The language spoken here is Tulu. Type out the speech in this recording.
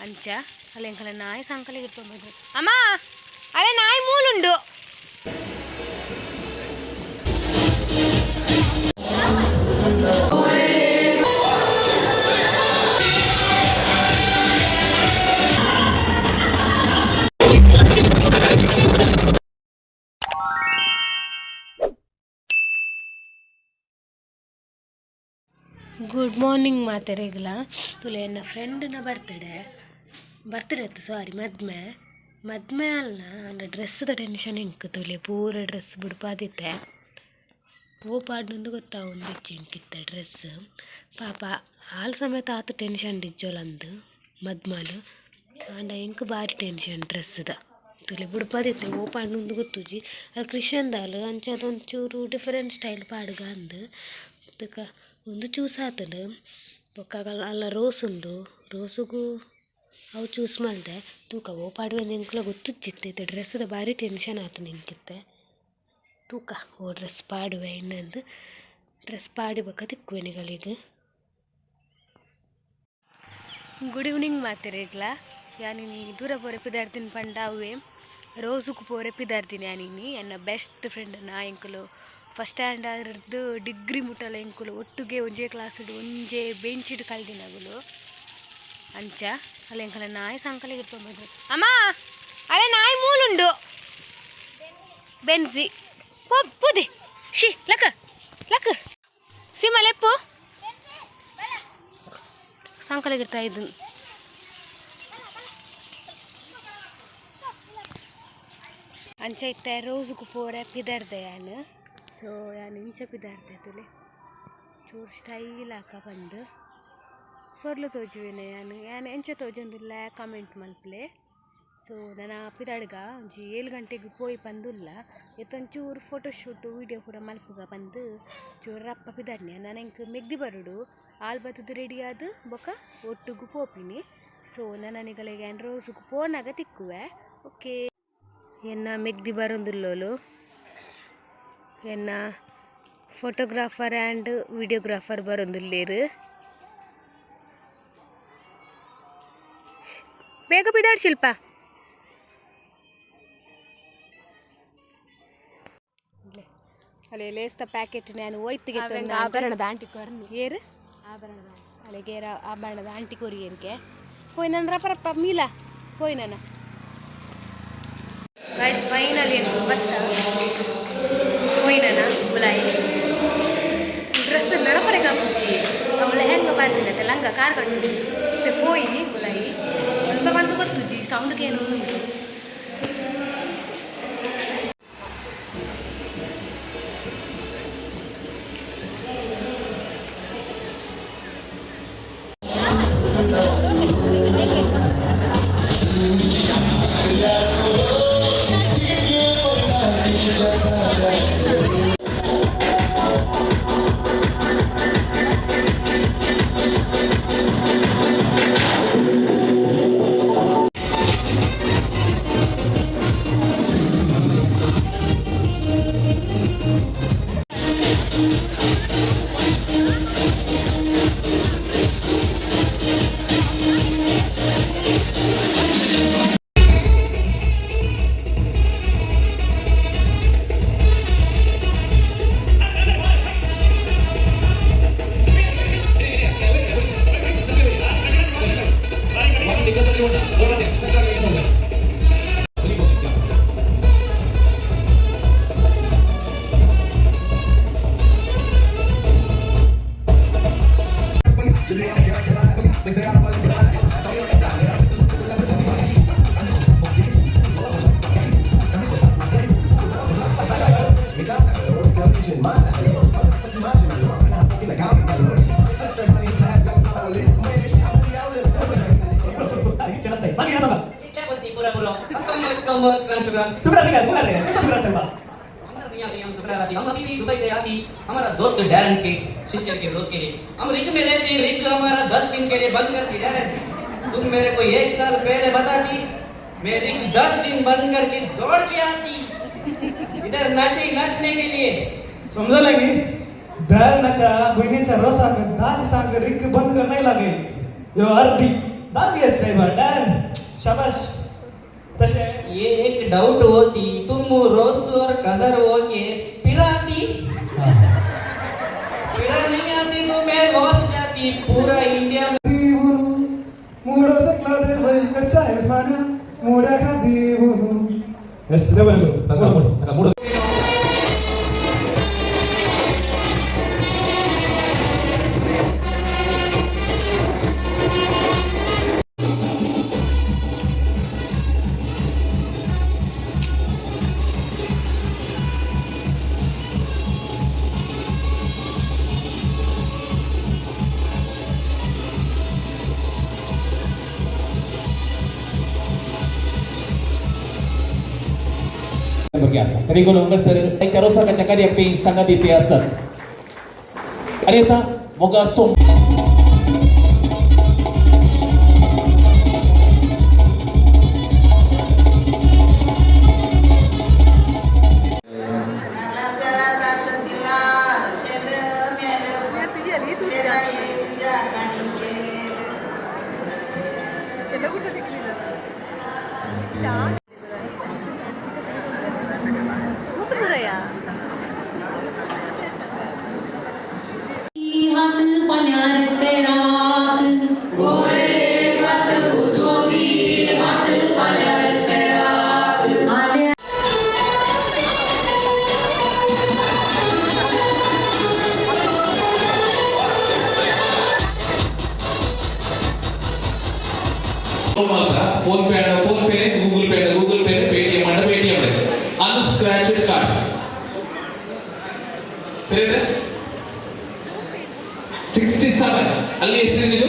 ಅಂಚ ಅಲ್ಲ ಎಂಕಲ ನಾಯಿ ಸಂಕಲಿಗೆ ಅಮ್ಮ ಅಲೆ ನಾಯಿ ಮೂಲುಂಡು. Good morning ಮಾತೆರೆಗ್ಲ. ತುಲೆ ಎನ್ನ ಫ್ರೆಂಡ್ನ ಬರ್ತ್ಡೇ ಬರ್ತ್ಡೇ ಇತ್ತು, ಸಾರಿ, ಮದ್ಮೆ ಮದ್ಮೆ ಅಲ್ಲ ಅಂಡ ಡ್ರೆಸ್ದ ಟೆನ್ಷನ್ ಎಂಕ್. ತುಲೆ ಪೂರ ಡ್ರೆಸ್ ಬುಡ್ಪಾದಿತ್ತೆ, ಪೂ ಪಾಡ್ನಂದು ಗೊತ್ತಾವೊಂದಿಜ್ಜಿ ಎಂಕಿತ್ತೆ ಡ್ರೆಸ್. ಪಾಪ ಆಲ್ ಸಮೇತ ಆತ್ ಟೆನ್ಷನ್ ಇಜ್ಜೋಲಂದು ಮದ್ಮಲ್, ಆಂಡ ಎಂಕ್ ಬಾರಿ ಟೆನ್ಷನ್ ಡ್ರೆಸ್ದ. ತುಲೆ ಬುಡ್ಪಾದಿತ್ತೆ, ಓ ಪಾಡ್ನಂದು ಗೊತ್ತುಜಿ. ಅದು ಕ್ರಿಶ್ಚಿಯನ್ದಾಲ್, ಅಂಚ ಅದೊಂಚೂರು ಡಿಫರೆಂಟ್ ಸ್ಟೈಲ್ ಪಾಡ್ಗ ಅಂದ್. ತುಕ ಉಂದು ಚೂಸ್ ಆತುಂಡು. ಬೊಕ್ಕ ಅಲ್ಲ ರೋಸ್ ಉಂಡು, ರೋಸುಗು ಅವು ಚೂಸ್ ಮಲ್ದೆ. ತೂಕ ಓ ಪಾಡುವೆ ಎಂಕ್ಲ ಗೊತ್ತುಜ್ಜಿತ್ತೆ. ಇತ್ತೆ ಡ್ರೆಸ್ದ ಬಾರಿ ಟೆನ್ಷನ್ ಆತುಂಡು ಎಂಕಿತ್ತೆ. ತೂಕ ಓ ಡ್ರೆಸ್ ಪಾಡುವೆ ಇನ್ನೊಂದು ಡ್ರೆಸ್ ಪಾಡಿ ಬೊಕ್ಕ ತಿಕ್ಕುವೆ ನಿಗಲಿಗ್. Good evening ಮಾತೆರೆಗ್ಲ. ಯಾನಿನಿ ದೂರ ಪೋರೆ ಪಿದಾಡ್ತೀನಿ ಪಂಡ ಅವೇ ರೋಸುಗು ಪೋರೆ ಪಿದಾಡ್ತೀನಿ. ಯಾನಿನಿ ಎನ್ನ ಬೆಸ್ಟ್ ಫ್ರೆಂಡ್ ನಾ ಎಂಕುಲು ಫಸ್ಟ್ ಸ್ಟ್ಯಾಂಡರ್ಡ್ ಡಿಗ್ರಿ ಮುಟ್ಟಲ ಎಂಕುಲು ಒಟ್ಟುಗೆ ಒಂಜೇ ಕ್ಲಾಸ್ಡ್ ಒಂಜೇ ಬೆಂಚಿಡ್ ಕಲ್ದಿನಗುಲು. ಅಂಚ ಅಲ್ಲ ಎಂಕಲ ನಾಯಿ ಸಂಕಲಿಗೆ ಅಮ್ಮ ಅಲೆ ನಾಯಿ ಮೂಲುಂಡು. ಬೆನ್ಸಿ ಪೋದೆ she ಲಕ್ಕ ಲಕ್ಕ ಸೀಮಾ ಲೆಪ್ಪು ಸಂಕಲಿಗಿರ್ತಾ ಇದ್ದು. ಅಂಚ ಇತ್ತೆ ರೋಸುಗು ಪೋರೆ ಪಿದರ್ದೆ ಯಾನ್. ಸೊ ಯಾನ್ ಇಂಚ ಪಿದಾರ್ದೆ ತುಲೆ, ಚೂರು ಸ್ಟೈಲ್ ಆಕ ಬಂದು ಪೊರ್ಲು ತೋಜುವೆನೆ ಯಾನ್. ಯಾನ್ ಎಂಚ ತೋಜೊಂದುಲ್ಲೆ ಕಮೆಂಟ್ ಮಲ್ಪುಲೆ. ಸೊ ನನ ಪಿದಾಡ್ಗ, ಒಂಜಿ 7 ಗಂಟೆಗ್ ಪೋಯಿ ಪಂದುಲ್ಲ. ಇತ್ತೊಂಚೂರು ಫೋಟೋ ಶೂಟ್ ವೀಡಿಯೋ ಪೂರ ಮಲ್ಪುಗ ಪಂದ್ ಚೂರು ರಪ್ಪ ಪಿದಾಡ್ನೆ. ನನ ಎಂಕ್ ಮೆಗ್ದಿ ಬರೊಡು, ಆಲ್ ಬತ್ತುದು ರೆಡಿ ಆದ್ ಬೊಕ ಒಟ್ಟುಗು ಪೋಪಿನಿ. ಸೊ ನನ ನಿಗಲೆಗ್ ಯಾನ್ ರೋಸುಗು ಪೋನಗ ತಿಕ್ಕುವೆ. ಓಕೆ, ಎನ್ನ ಮೆಗ್ದಿ ಬರೊಂದುಲ್ಲೋಲು. ಎನ್ನ ಫೋಟೋಗ್ರಾಫರ್ ಆ್ಯಂಡ್ ವಿಡಿಯೋಗ್ರಾಫರ್ ಬರೊಂದುಲ್ಲೆರ್. ಬೇಗ ಪಿದಾಡ್ ಶಿಲ್ಪ. ಅಲ್ಲೇ ಲೇಸ್ದ ಪ್ಯಾಕೆಟ್ ನಾನು ಒಯ್ತಿಗೆ. ಆಭರಣದ ಆಂಟಿ ಕೊರ್ನಿ. ಏರು ಆಭರಣದ. ಅಲೆಗೇರ ಆಭರಣದ ಆಂಟಿ ಕೊರಿಯರ್ಗೆ ಪೋಯ್. ನನ್ನ ರಪ್ಪ ರಪ್ಪ ಮೀಲ ಪೋಯ್. ನನ್ನ ಗೈಸ್, ಫೈನಲಿ ಬತ್ತ ಪೋಯ್ನನ ಬುಲಾಯಿ. ಡ್ರೆಸ್ ನಡಪರೆ ಕಾಪುಜಿ, ಅವು ಲೆಹಂಗ ಪಾಡ್ದಿನತ್ತೆ, ಲಂಗ ಕಾರ್ ಕಟ್ಟು. ಮತ್ತೆ ಪೋಯಿ ಬುಲಾಯಿ ಸ್ವಲ್ಪ ಬಂದು ಗೊತ್ತುಜಿ, ಸೌಂಡ್ಗೆ ಏನು ಉಂಟು. हमारा दोस्त डैरन के सिस्टर के रोज के लिए हम रिग में रहती, रिग हमारा 10 दिन के लिए बंद करती। डैरन, तुम मेरे को एक साल पहले बताती, मैं रिग 10 दिन बंद करके दौड़ के आती इधर नाचे नाचने के लिए। समझ लगी, डॅरनाच्या बहिणीच्या रोसाक 10 दिसांक रिक बंद कर नाही लागे. यो अरबी. दाल दियत साहेबा डायरेक्ट शाबाश. तशें ये एक डाउट होती, तुम रोज और कजर हो के पिराती पिरा नहीं आती तो मैं लॉस जाती पूरा इंडिया. దీవులు మూడో సక్లాదే కచ్చా యజమాన మూడగా దీవులు. ఎస్, మూడు. भुरगीं आसा तरी हांगासर चार वर्सां कार्य सांगा दिवपी आसात आनी आतां मोगा सोम. Phone pay and phone pay, Google pay and Google pay, Paytm and Paytm, ಅನ್ಸ್ಕ್ರಾಚ್ಡ್ cards. ಸರಿ, 67. ಅಲ್ಲಿ ಎಷ್ಟು?